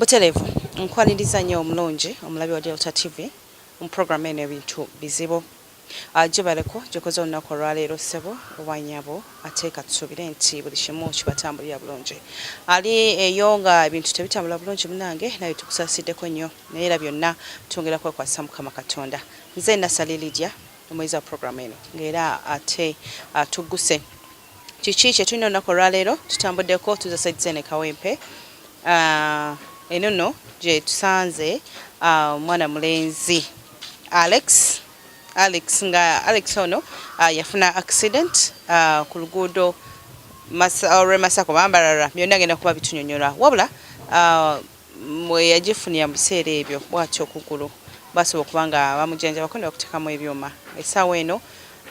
Butereevu nkwaniriza nnyo omulungi omulabi wa Delta TV mu program eno Ebintu Bizibu. Gyebaleko gyekoze olunaku olwaleero, ssebo oba nnyabo, ate katusuubire nti buli kimu kibatambulira bulungi. Ali eyo nga ebintu tebitambula bulungi, munange naye tukusaasiddeko nnyo, naye era byonna twongera kwekwasa Mukama Katonda. Nze Nasali Lydia, omuyizi wa program eno, ng'era ate tugguse kiki kye tulina olunaku olwaleero. Tutambuddeko tuza side zene Kawempe. Eno nno gye tusanze omwana mulenzi Alex. Alex, nga Alex ono yafuna accident ku luguudo olw'e Masaka oba Mbarara, byonna agenda kuba bitunyonyola. Wabula mwe yagifunira mu biseera ebyo bw'atyo okugulu basobola okuba nga bamujjanjabako ne bakuteekamu ebyuma. Essaawa eno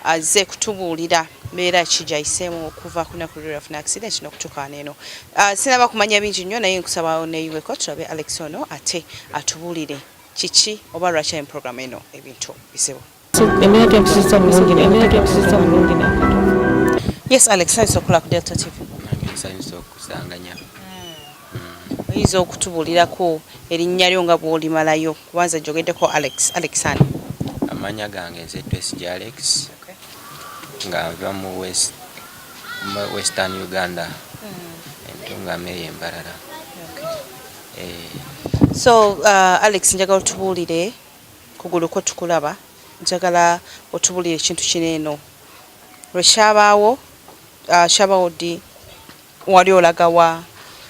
azze kutubuulira mbeera ki gy'ayiseemu okuva ku lunaku lwe yafuna accident n'okutuuka wano eno. Sinaba kumanya bingi nnyo, naye nkusaba neeyiweko tulabe Alex ono ate atubuulire kiki oba lwaki ali mu program eno Ebintu Bizibu. Embeera teyatusiza bulungi, embeera teyatusiza bulungi nakatono. Yes, Alex, nsanyuse okukola ku Delta TV. Nange nsanyuse okusanganya. Oyinza okutubuulirako erinnya lyo nga bw'olimalayo, kubanza gyogeddeko Alex. Alex ani? Amannya gange nze Twesigye Alex, nga nva mu Western Uganda, Entungamo eyo Embarara. So Alex, njagala otubuulire kugulu ko tukulaba, njagala otubuulire ekintu kino eno lwe kyabaawo, kyabaawo ddi, wali olaga wa,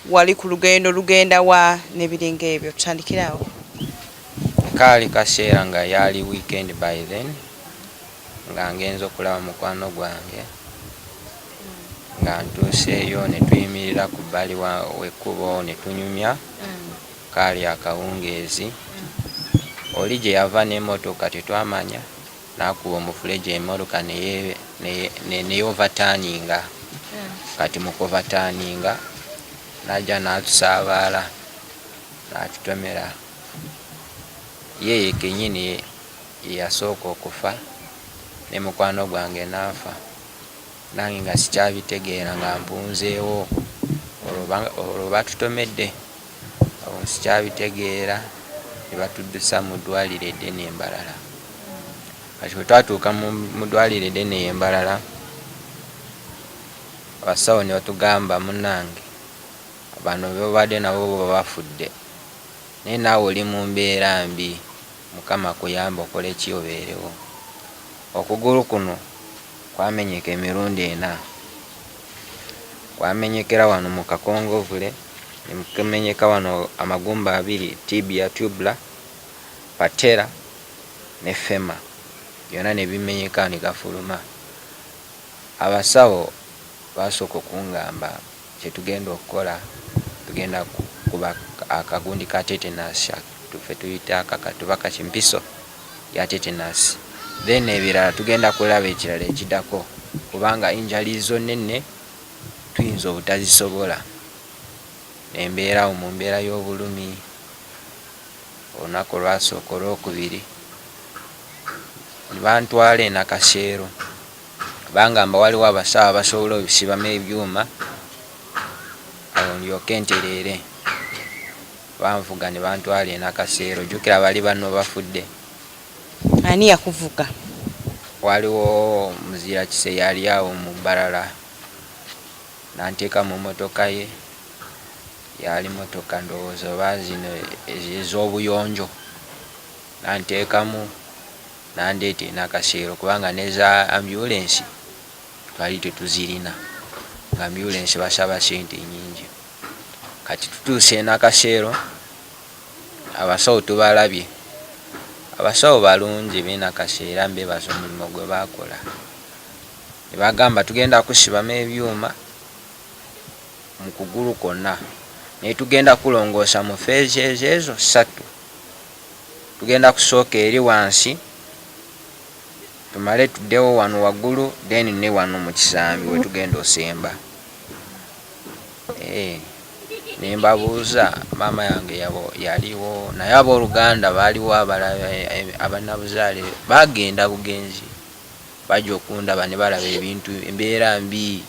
wali ku lugendo lugenda wa, n'ebiringa ebyo. Tutandikire awo. Kaali kaseera nga yali weekend by then, nga ngenze okulaba mukwano gwange, nga ntuuseeyo ne tuyimirira ku bbali w'ekkubo ne tunyumya. Kaali akawungeezi. Oli gye yava n'emmotoka tetwamanya, n'akuba omufuleje, emmotoka ne overturninga. Kati mu kuoverturninga n'ajja n'atusaabaala n'atutomera. Ye ye kennyini ye yasooka okufa, ne mukwano gwange n'afa, nange nga sikyabitegeera, nga mpunzeewo olwo batutomedde. Awo sikyabitegeera, ne batuddusa mu ddwaliro eddene e Mbarara. Kati bwe twatuuka mu ddwaliro eddene e Mbarara, abasawo ne batugamba, "Munnange, bano b'obadde nabo bo bafudde, naye naawe oli mu mbeera mbi. Mukama akuyambe okole ki obeerewo." Okugulu kuno kwamenyeka emirundi ena. Kwamenyekera wano mu kakongovule, ne kumenyeka wano amagumba abiri, tibia, tibula, patella ne femur, byonna ne bimenyeka ne gafuluma. Abasawo baasooka okungamba, "Kye tugenda okukola, tugenda kukuba akagundi ka tetanus, ffe tuyita tuba mpiso ya tetanus, then ebirala tugenda kulaba ekirala ekiddako, kubanga injuries zo nnene, tuyinza obutazisobola." Ne mbeera awo mu mbeera y'obulumi. Olunaku olwasooka, olwokubiri, ne bantwala e Nakasero. Bangamba waliwo abasawo abasobola obisibamu ebyuma, awo ndyoke ntereere. Banvuga ne bantwala e Nakasero. Jjukira bali banno bafudde. Ani yakuvuga? Waliwo muzira kise yali awo mu Mbarara, n'anteeka mu mmotoka ye. Yali mmotoka ndowooza oba zino ez'obuyonjo, n'anteekamu n'andeeta e Nakasero, kubanga n'eza ambulance twali tetuzirina, nga ambulance basaba ssente nnyingi. Kati tutuuse e Nakasero, abasawo tubalabye. Abasawo balungi b'e Nakasero, era mbeebaza omulimu gwe baakola. Ne bagamba, "Tugenda kusibamu ebyuma mu kugulu kwonna, naye tugenda kulongoosa mu phases ezo ssatu. Tugenda kusooka eri wansi, tumale tuddewo wano waggulu, then ne wano mu kisambi we tugenda osemba." Ne mbabuuza, maama yange yaliwo, naye abooluganda baaliwo abalala, abannabuzaale baagenda bugenzi, bajja okundaba ne balaba ebintu embeera mbi.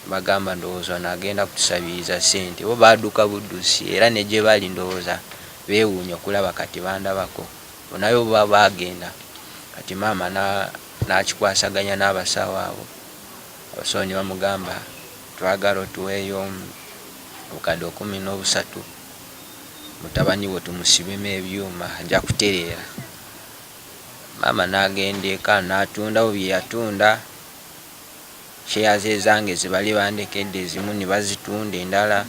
Bagamba ndowooza ono agenda kutusabiriza ssente, bo baaduka buddusi era ne gye bali ndowooza beewuunya okulaba kati bandabako. Naye bo baagenda kati maama n'akikwasaganya n'abasawo abo, abasawo ne bamugamba twagala otuweeyo obukadde 13 mutabani wo tumusibemu ebyuma ajja kutereera. Maama n'agenda eka n'atundawo bye yatunda, shares ezange zebali bandekedde ezimu ne bazitunda, endala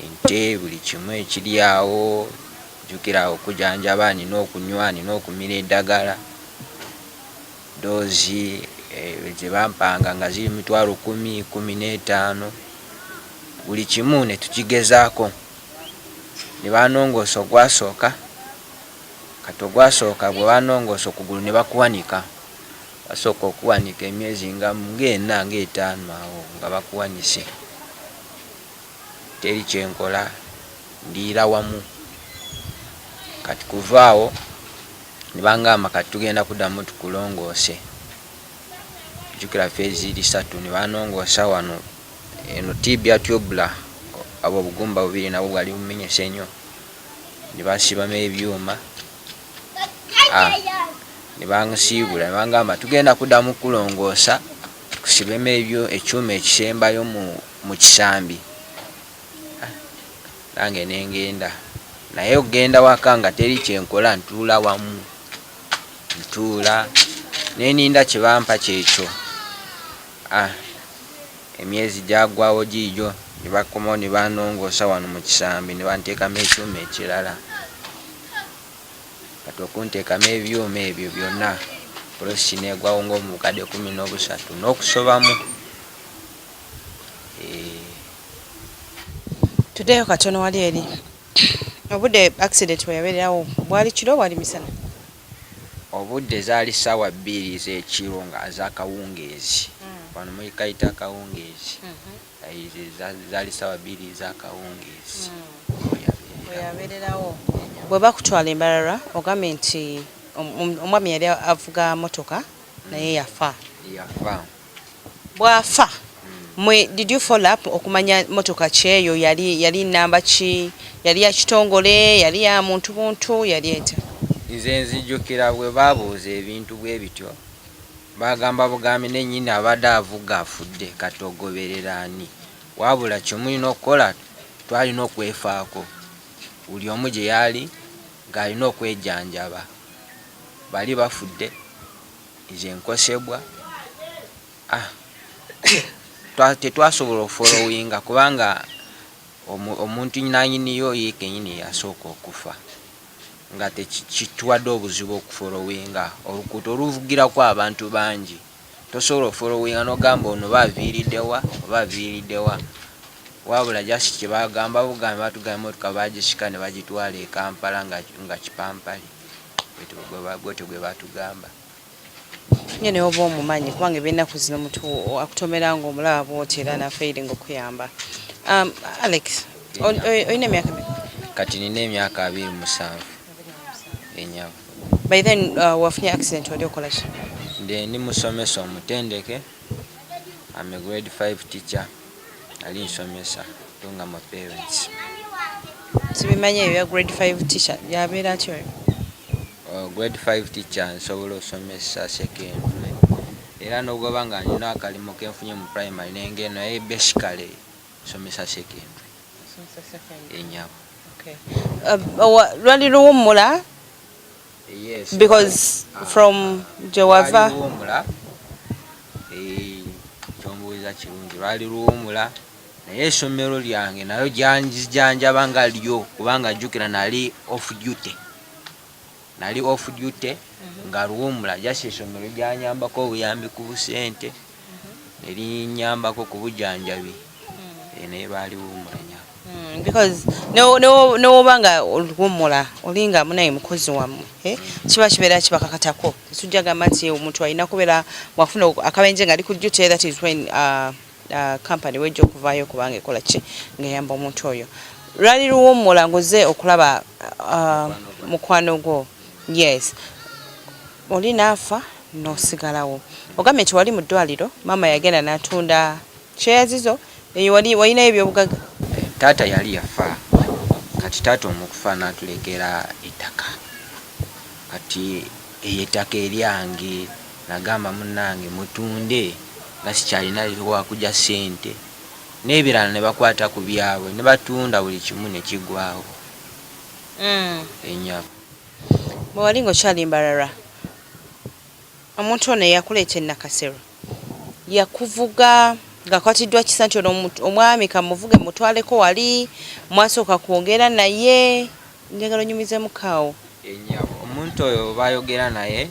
ente, buli kimu ekiri awo. Jjukira okujanjaba nina okunywa, nina okumira eddagala, doozi ze bampanga nga ziri 100,000, 15, buli kimu ne tukigezaako. Ne banongoosa ogwasooka, kati ogwasooka bwe banongoosa okugulu ne bakuwanika. Basooka okuwanika emyezi nga ng'ena ng'etaano awo nga bakuwanise. Teri kyenkola, ndiira wamu. Kati kuva awo ne bangamba kati tugenda kuddamu tukulongoose. Jjukira phase ziri ssatu ne banongoosa wano eno tibia tubular, obwo obugumba bubiri nabwo bwali bumenyese nnyo ne basibamu ebyuma. Ne bansiibula ne bangamba tugenda kuddamu kukulongoosa tukusibemu ebyo ekyuma ekisembayo mu kisambi. Nange ne ngenda naye okugenda waka nga teri kyenkola, ntuula wamu, ntuula ne ninda kye bampa kyekyo. Emyezi gyaggwawo giigyo ne bakomawo ne banongoosa wano mu kisambi ne banteekamu ekyuma ekirala. Kati okunteekamu ebyuma ebyo byonna process n'egwawo ng'omu bukadde 13 n'okusobamu. Tuddeyo katono wali eri, obudde accident we yabeererawo bwali kiro, bwali misana? Obudde zaali ssaawa 2 ez'ekiro nga ez'akawungeezi. Wano mukayita akawungeezi. Zaali ssaawa 2 ez'akawungeezi. Weyabeererawo. Bwe bakutwala e Mbarara, ogambye nti omwami yali avuga motoka naye yafa. Yafa. Bw'afa, mwe did you follow up okumanya motoka ki eyo, yali namba ki, yali ya kitongole, yali ya muntu buntu, yali etya? Nze nzijukira bwe baabuuza ebintu bwe bityo, bagamba bugambi nennyini abadde avuga afudde, kati ogoberera ani? Wabula kye mulina okukola, twalina okwefaako, buli omu gye yali ng'alina okwejanjaba. Bali bafudde, nze nkosebwa. Tetwasobola okufollowinga kubanga omuntu nanyiniyo ye kenyini yasooka okufa, nga tekituwadde obuzibu okufollowinga. Oluguudo oluvugirako abantu bangi, tosobola ofollowinga n'ogamba ono oba aviiriddewa oba aviiriddewa. Wabula just kye bagamba bugambi, batugamba emmotoka bagisika ne bagitwala e Kampala nga kipampali, bwetyo bwe batugamba. Nye naye oba omumanyi, kubanga ebyennaku zino omuntu akutomera ng'omulaba bw'oti era nafailinga okuyamba. Alex, olina emyaka emeka? Kati nina emyaka 27, enyabo. By then wafunye accident wali okola ki? Nde ndi musomesa omutendeke. I'm a grade 5 teacher, nali nsomesa Ntungamo Parents. Sibimanyi ebyo bya grade 5 teacher, yabeera atya oyo? Grade 5 teacher nsobola osomesa secondary era n'ogoba nga nina akalimu kenfunye mu primary nengenda, naye basically nsomesa secondary, enyabo. Lwali luwummula? Yes. Because from gye wava Lwali luwummula. Kyombuuza kirungi. Lwali luwummula, naye essomero lyange nayo gyanzijanjaba nga lyo, kubanga jjukira nali off duty, nali off duty nga luwummula. Just essomero lyanyambako obuyambi ku busente ne linyambako ku bujanjabi. Naye lwali luwummula nya. Because newoba nga oluwummula olinga munaye mukozi wammwe, eh? Kiba kibeera kibakakatako, tetujja gamba nti omuntu alina kubeera bwafuna akabenje nga ali ku duty, that is when company wejja okuvaayo kubanga ekola ki ng'eyamba omuntu oyo. Lwali luwummula ng'ozze okulaba mukwano gwo, yes, oli naafa n'osigalawo. Ogambye nti wali mu ddwaliro, maama yagenda n'atunda. Shares zo eyo wali walinayo ebyobugagga? Taata yali yafa. Kati taata omukufa n'atulekera ettaka. Kati eyo ettaka eryange, nagamba munnange mutunde nga sikyalina wakuja ssente n'ebirala, ne bakwata ku byabwe ne batunda buli kimu ne kigwawo. Enyabo. Bwe wali ng'okyali Mbarara, omuntu ono eyakuleeta e Nakasero yakuvuga ng'akwatiddwa kisa nti ono omwami kamuvuge mutwaleko wali mwasooka kwogera naye? Njagala onyumizemukaawo. Enyabo, omuntu oyo bayogera naye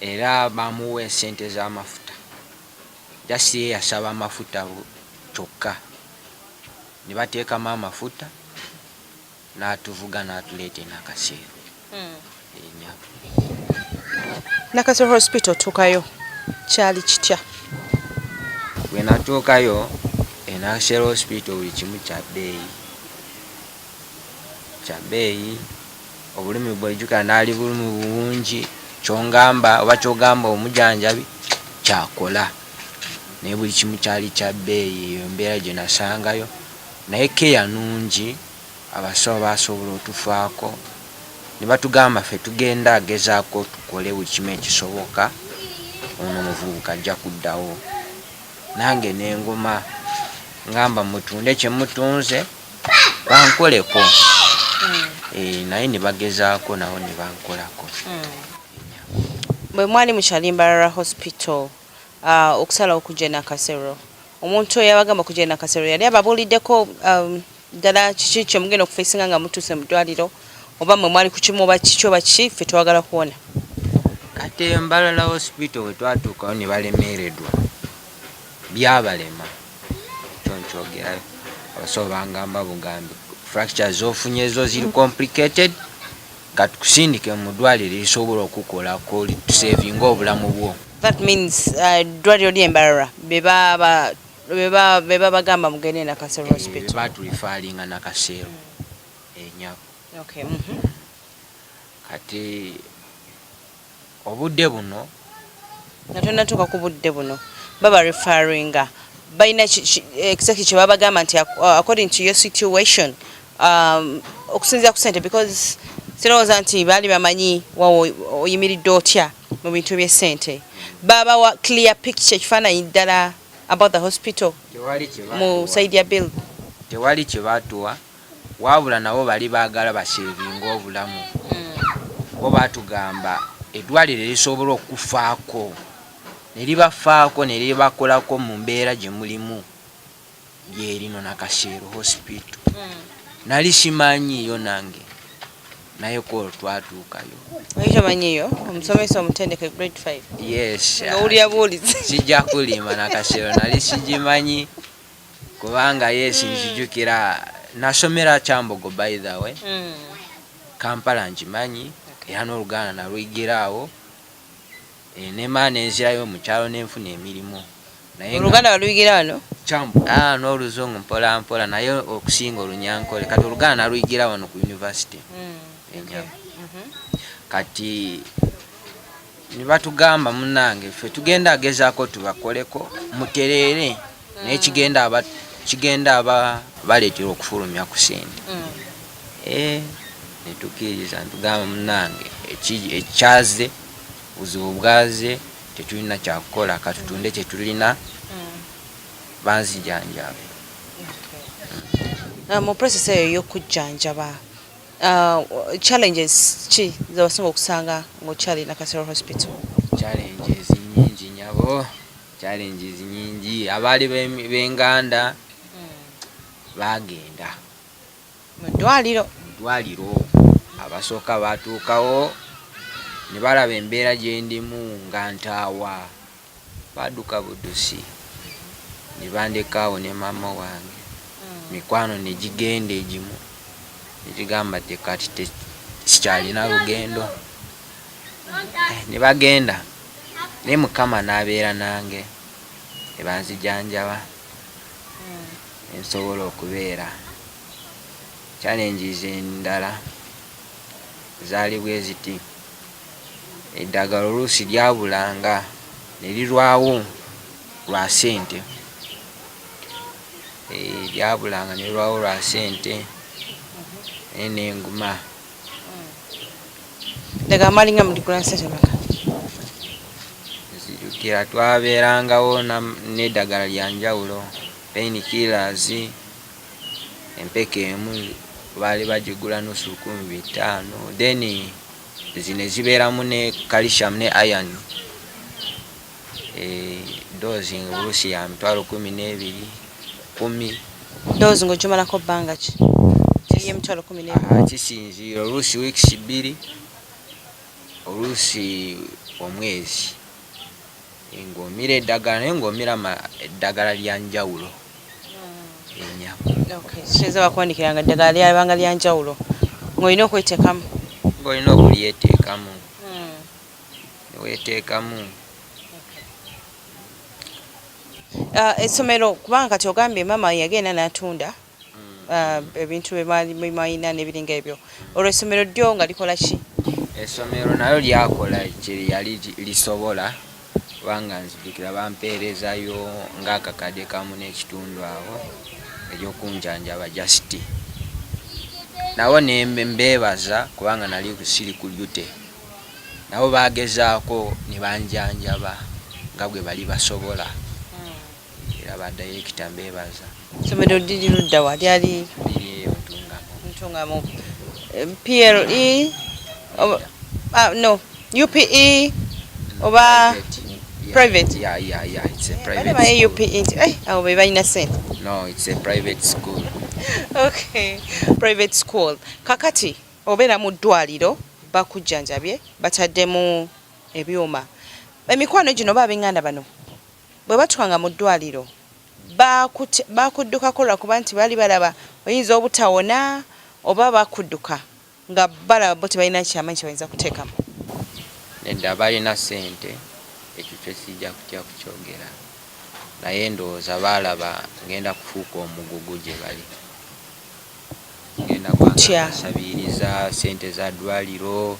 era bamuwa esente z'amafuta. Just ye yasaba amafuta kyokka, ne bateekamu amafuta n'atuvuga n'atuleeta e Nakasero. Enyabo. Nakasero Hospital otuukayo kyali kitya? Bwe natuukayo e Nakasero Hospital, buli kimu kya bbeeyi, kya bbeeyi. Obulumi bwejjukira naali bulumi bulungi, kyongamba oba kyogamba omujanjabi kyakola, naye buli kimu kyali kya bbeeyi. Eyo embeera gye nasangayo, naye keya nungi, abasawo basobola otufaako ne batugamba ffe tugenda agezaako tukole buli kimu ekisoboka, ono omuvubuka ajja kuddawo. Nange nenguma ngamba mutunde kyemutunze bankoleko. Naye ne bagezaako nabo ne bankolako. Bwe mwali mukyali Mbarara Hospital, okusalawo okujja e Nakasero, omuntu oyo yabagamba okujja e Nakasero yali ababuuliddeko ddala kiki kyemugenda okufacinga nga mutuuse mu ddwaliro, oba mwe mwali ku kimu, oba kiki oba kiki? Ffe twagala kuwona. Kati Mbarara Hospital bwe twatuukawo ne balemeredwa, byabalema, kyo nkyogerayo. Abasawo bangamba bugambi, fractures zofunye zo ziri complicated, katukusindike mu ddwaliro erisobola okukolako tusavinga obulamu bwo. That means ddwaliro ly'e Mbarara be babagamba mugende Nakasero Hospital? Batureferringa Nakasero, enyabo. Kati obudde buno Nga tonatuuka ku budde buno, baba referringa balina exactly kye babagamba nti according to your situation, okusinziira ku sente, because sirowooza nti baali bamanyi wawo oyimiridde otya mu bintu by'essente, babawa clear picture, ekifaananyi ddala about the hospital Tewali mu kyebatuwa. side ya bill? Tewali kyebatuwa, wabula nabo bali baagala basavinga obulamu. Bo batugamba eddwaliro erisobola okufaako ne libafaako ne libakolako mu mbeera gye mulimu lyerino Nakasero Hospital. Nali simanyiiyo nange, naye ko twatuukayo. Oyo tomanyiyo, omusomesa omutendeke grade 5? Yes. Nga owulira buwulizi. Sijja kulimba, Nakasero nali sigimanyi, kubanga yes, nzijukira nasomera Kyambogo, by the way. Kampala ngimanyi era n'Oluganda naluyigiraawo. Nemala nenzirayo mu kyalo nenfuna emirimu, naye Oluganda waluyigira wano? Ah, n'Oluzungu mpola mpola, naye okusinga Olunyankole. Kati Oluganda naluyigira wano ku university. Enyabo, kati ne batugamba, munange ffe tugenda agezaako tubakoleko mutereere, naye kigenda aba baleetera okufulumya ku sente. Netukkiriza ntugamba munange ekyaze buzibu bwaze, tetulina kyakukola, katutunde kyetulina banzijanjabe. Mu process eyo ey'okujjanjaba, challenges ki zewasinga okusanga ng'okyali Nakasero Hospital? Challenges nyingi nyabo, challenges nyingi. Abaali b'enganda bagenda mu ddwaliro. Mu ddwaliro abasooka batuukawo ne balaba embeera gye ndimu nga ntaawa, badduka buddusi ne bandekaawo ne maama wange. Mikwano ne gigenda egimu ne gigamba ti kati sikyalina lugendo. Ne bagenda, naye Mukama n'abeera nange ne banzijanjaba nsobola okubeera. Challenges endala zaali bwe ziti: eddagala oluusi lyabulanga ne lirwawo lwa ssente. Eh, lyabulanga ne lwawo lwa sente naye nenguma. Ddagala mwalinga muligula ssente meka? Nzijukira twabeerangawo n'eddagala lya njawulo, pain killers empeke emu baali bagigula nusu 1500, then zino ezibeeramu ne calcium ne iron, eh, dose oluusi ya 12000, 10000. Dose ng'ogimalako bbanga ki ey'emitwalo 12? Ah, kisinziira, oluusi weeks 2, oluusi omwezi. Eh, ng'omira eddagala, naye ng'omira eddagala lya njawulo ennyabo. Okay, kitegeeza bakuwandikiranga eddagala lyabanga lya njawulo ng'olina okweteekamu. Ng'olina okulyeteekamu, neweeteekamu. Ah, essomero, kubanga kati ogambye maama yagenda n'atunda ebintu bye mwalina n'ebiringa ebyo, olwo essomero ddyo nga likola ki? Essomero nayo lyakola kye yali lisobola, kubanga nzijukira bampeerezayo ng'akakadde kamu n'ekitundu awo ebyokunjanjaba, just nabo ne mbeebaza kubanga nali siri ku duty, nabo bagezaako ne banjanjaba nga bwe bali basobola, era ba director mbeebaza. Essomero liri ludda wa lyali? Liri eyo Ntungamo. Ntungamo. Eh, PLE ah, no, UPE oba? Private. Yeah. Private? Yeah, it's a private Bali school. UPE nti abo be balina sente. No, it's a private school. Okay, private school. Kakati obeera mu ddwaliro, bakujjanjabye, bataddemu ebyuma, emikwano gino oba ab'eŋŋanda bano bwe batukanga mu ddwaliro bakuddukako lwakuba nti baali balaba oyinza obutawona, oba bakudduka nga balaba bo tebalina kyamaanyi kye bayinza kuteekamu? Nedda, balina ssente, ekyo kyo sijja kutya kukyogera, naye ndowooza baalaba ngenda kufuuka omugugu gye bali, ngenda Kutya. kubanga basabiriza ssente za ddwaliro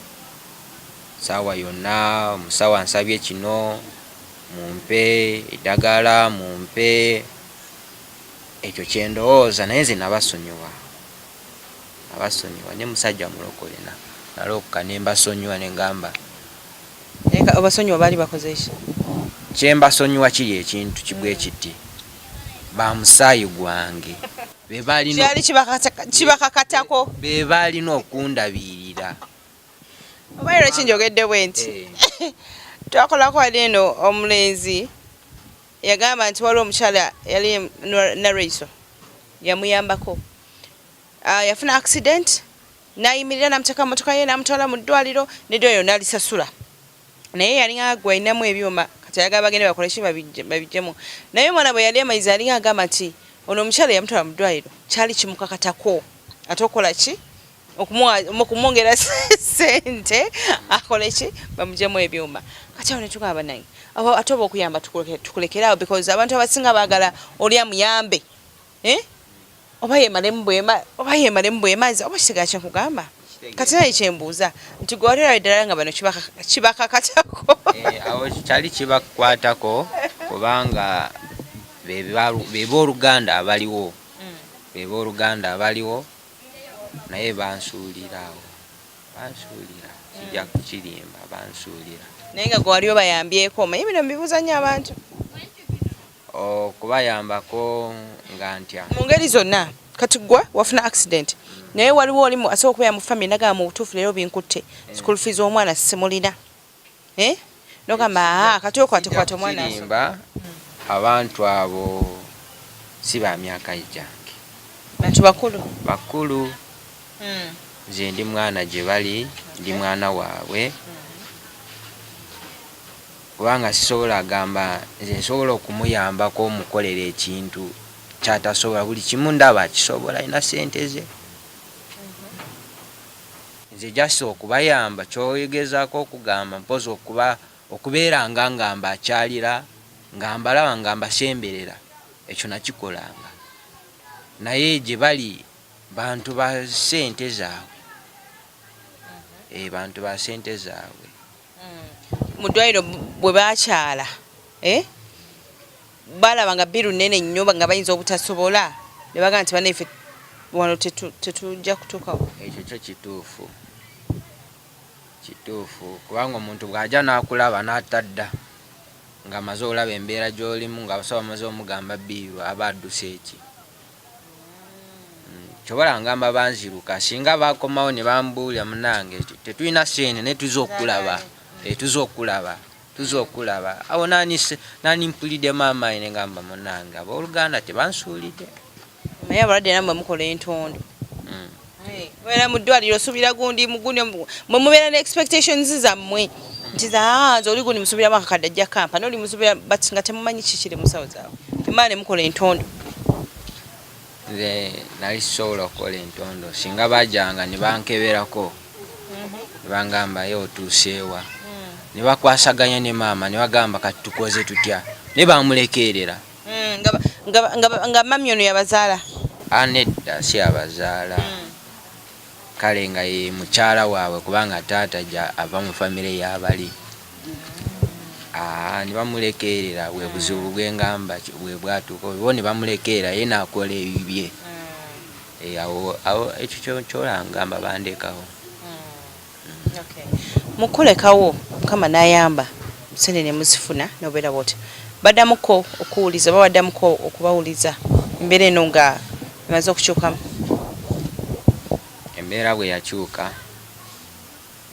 saawa yonna, omusawo ansabye kino, mumpe eddagala, mumpe ekyo, kyendowooza. Naye nze nabasonyiwa, nabasonyiwa ne musajja mulokole, nalokoka ne mbasonyiwa ne ngamba. Naye obasonyiwa baali bakoze ki? Kyembasonyiwa kiri ekintu kibwe kiti, bamusaayi gwange be balina. Kyali kibakakatako. Be balina okundabirira. Oba era kinjogedde bwe nti, Eh, twakolako wali eno, omulenzi yagamba nti waliwo omukyala yali narrator yamuyambako. Ah, yafuna accident nayimirira namuteeka mu motoka ye namutwala mu ddwaliro, neddwaliro nalisasula, naye yalinga gwe alinamu ebyuma, kati ayagala bagende bakole ki, babiggyemu. Naye omwana bwe yali amaliza yalinga agamba nti ono omukyala yamutwala mu ddwaliro kyali kimukakatako ate okukola ki, okumwongera sente akole ki, bamugyemu ebyuma. Kati awo netugamba, bannange, ate oba okuyamba tukulekere awo, because abantu abasinga baagala oli amuyambe, eh? Oba yemalemu bwema, oba yemalemu bwemazi, oba kitegala kyenkugamba. Kati naye kyembuuza nti gwe wali olabye ddala nga bano kibakakatako? Eh, awo kyali kibakwatako kubanga be booluganda abaliwo, be booluganda abaliwo, naye bansuulira awo, bansuulira, kijja kukirimba, bansuulira. Naye nga gwe wali obayambyeko? Omanyi bino mbibuuza nnyo abantu. Okubayambako nga ntya? Mu ngeri zonna. Kati gwe wafuna accident, naye waliwo oli asobola okubeera mu family nagamba, mu butuufu leero binkutte, school fees omwana simulina. Eh? Nogamba, aa, kati okwatekwata omwana asoma. Kirimba, abantu abo si ba myaka gyange. Bantu bakulu. Bakulu. Nze ndi mwana gye bali, ndi mwana waabwe, kubanga sisobola agamba nze nsobola okumuyambako omukolera ekintu kyatasobola. Buli kimu ndaba akisobola, alina sente ze. Nze just okubayamba kyogezaako okugamba, mpozi okuba okubeeranga nga mbakyalira, nga mbalaba, nga mbasemberera, ekyo nakikolanga, naye gye bali bantu ba sente zaabwe. Eh, bantu ba sente zaabwe. Mu ddwaliro bwe bakyala, eh? Balaba nga bill nene nnyo nga bayinza obutasobola. Ne bagamba nti bannaffe wano tetujja kutuukawo. Ekyo kyo kituufu, kituufu, kubanga omuntu bw'ajja n'akulaba n'atadda ng'amaze olaba embeera gy'olimu, ng'abasawo bamaze omugamba biiru, aba adduse eki. Kyobola ngamba banziruka, singa bakomawo ne bambuulira, munange tetulina ssente naye tuze okulaba, tuze okulaba, tuze okulaba. Awo nani mpuliddemu amaanyi ne ngamba munange abooluganda tebansuulidde. Naye abalwadde nammwe mukola entondo. Mubeera mu ddwaliro osuubira gundi mugundi, mwe mubeera ne expectations zammwe nti nze oli gundi musuubiramu akakadde ajja kampani, oli musuubira, but nga temumanyi kikiri mu nsawo zaabwe, temala ne mukola entondo. Nze nali sisobola okukola entondo singa bajjanga ne bankeberako ne bangamba ye otuuseewa, ne bakwasaganya ne maama ne bagamba kati tukoze tutya, ne bamulekeerera. Nga mami ono yabazaala? Nedda, si abazaala. Kale nga ye mukyala waabwe, kubanga taata ava mu famire y'abali. Ne bamulekeerera, bwe buzibu bwe ngamba bwe bwatuuka bo ne bamulekeerera ye n'akola ebibye. Awo ekyo kyolangamba bandekawo. Mukulekawo, Mukama n'ayamba, sente ne muzifuna n'obeera bwotyo, baddamuko okuwuliza oba baddamuko okubawuliza embeera eno nga emaze okukyukamu? Embeera bwe yakyuka,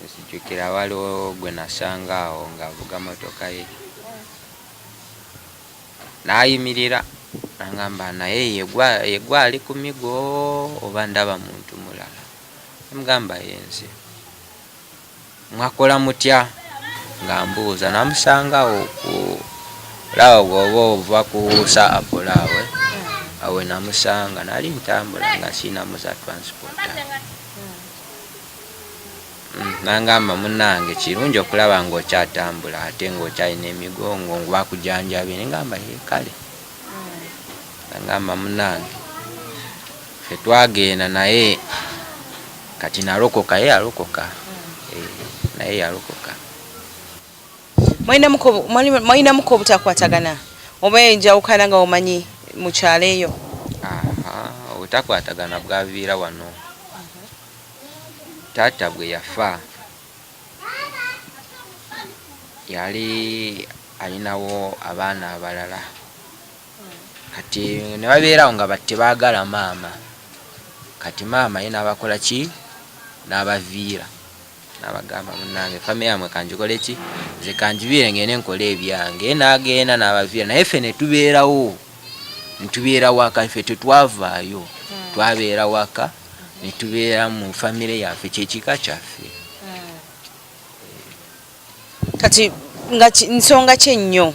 nzijukira waliwo gwe nasanga awo ng'avuga motoka ye, n'ayimirira n'angamba, naye yegwe ali ku migo oba ndaba muntu mulala? Nemugamba yenze. Mwakola mutya? Nga mbuuza. Namusangawo ku olaba bw'oba ova ku Sir Apollo awe awe namusanga, nali ntambula nga siinamu za transport. Nangamba munnange kirungi okulaba ng'okyatambula ate ng'okyalina emigongo bakujanjabye. Nengamba ye kale. Nangamba munnange ffe twagenda naye kati nalokoka, ye yalokoka, naye yalokoka. Mwalinamuko obutakwatagana oba enjawukana nga omanyi mu kyalo eyo? Obutakwatagana bwaviira wano taata bwe yafa. Yali alinawo abaana abalala, kati ne babeerawo nga tebaagala maama. Kati maama ye n'abakola ki, n'abaviira, n'abagamba munnange famire yammwe kanjikole ki, nze kanjiviire ngende nkole ebyange. Ye n'agenda n'abaviira, naye ffe ne tubeerawo, ne tubeera waka. Ffe tetwavaayo, twabeera waka ne tubeera mu famire yaffe, kyekika kyaffe. Kati nga nsonga ki ennyo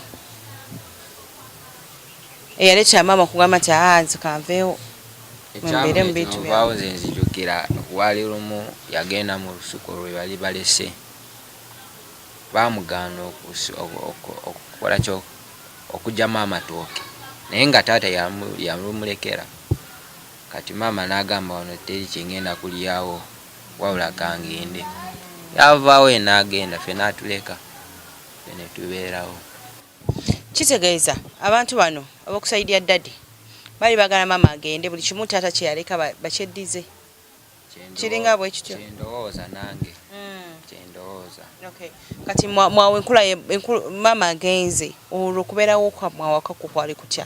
eyaleetera maama okugamba nti aa nze kanveewo mbeere mu bintu byange? Nze nzijukira wali lumu yagenda mu lusuku lwe bali balese, bamugaana okukola ki, okugyamu amatooke, naye nga taata yalumulekera. Kati maama n'agamba wano teri kyengenda kulyawo wabula kangende. Yavaawo ye n'agenda, ffe n'atuleka, ffe ne tubeerawo. Kitegeeza abantu bano ab'oku side ya daddy baali baagala maama agende, buli kimu taata kye yaleka bakyeddize. Kiringa bwe kityo? Kyendowooza nange, kyendowooza. Kati mwawe enkula maama agenze, olwo okubeerawo kwammwe awaka kwo kwali kutya?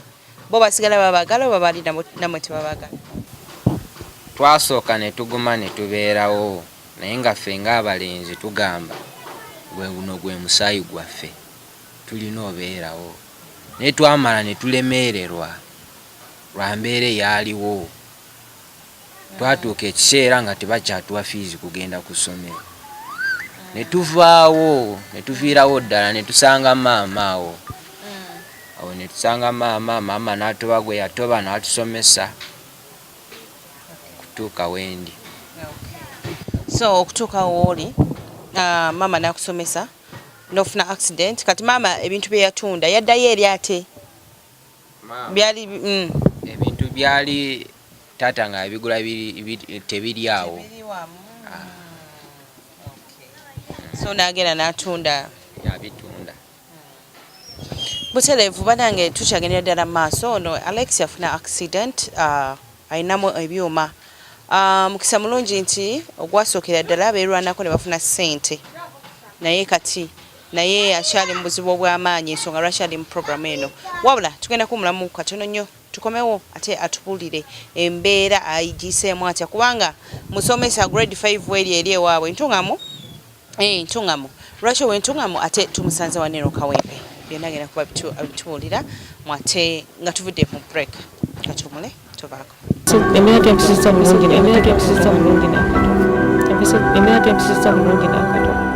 Bo basigala babaagala oba baali nammwe tebabaagala? Twasooka ne tuguma ne tubeerawo, naye nga ffe ng'abalenzi tugamba gwe guno gwe musaayi gwaffe, tulina obeerawo. Naye twamala ne tulemeererwa lwa mbeera eyaliwo. Twatuuka ekiseera nga tebakyatuwa fiizi kugenda ku ssomero, ne tuvaawo, ne tuviirawo ddala, ne tusanga maama awo awo, ne tusanga maama. Maama n'atoba gwe yatoba n'atusomesa kutuuka wendi. So okutuuka wooli, maama n'akusomesa, n'ofuna accident. Kati maama ebintu bye yatunda yaddayo eri ate byali Ebintu byali taata nga yabigula tebiri awo. So n'agenda n'atunda. Yabitunda. Butereevu. Banange, tukyagendera ddala mu maaso. Ono Alex yafuna accident. Alinamu ebyuma. Mukisa mulungi nti ogwasookera ddala beerwanako ne bafuna ssente, naye kati naye akyali mu buzibu obw'amaanyi, ensonga lwaki ali mu programu eno. Wabula tugenda kuwumulamu katono nnyo, tukomewo ate atubuulire embeera agiyiseemu atya, kubanga musomesa grade 5 eri eri ewaabwe Ntungamu. Ntungamu lwaki ow'Entungamu ate tumusanze waneno Kawempe? Byonna agenda kuba bitubuulira mwate nga tuvudde mu break. Katumule tuvaako. Embeera tempisizza bulungi, embeera tempisizza bulungi n'akatono. Embeera tempisizza bulungi n'akatono.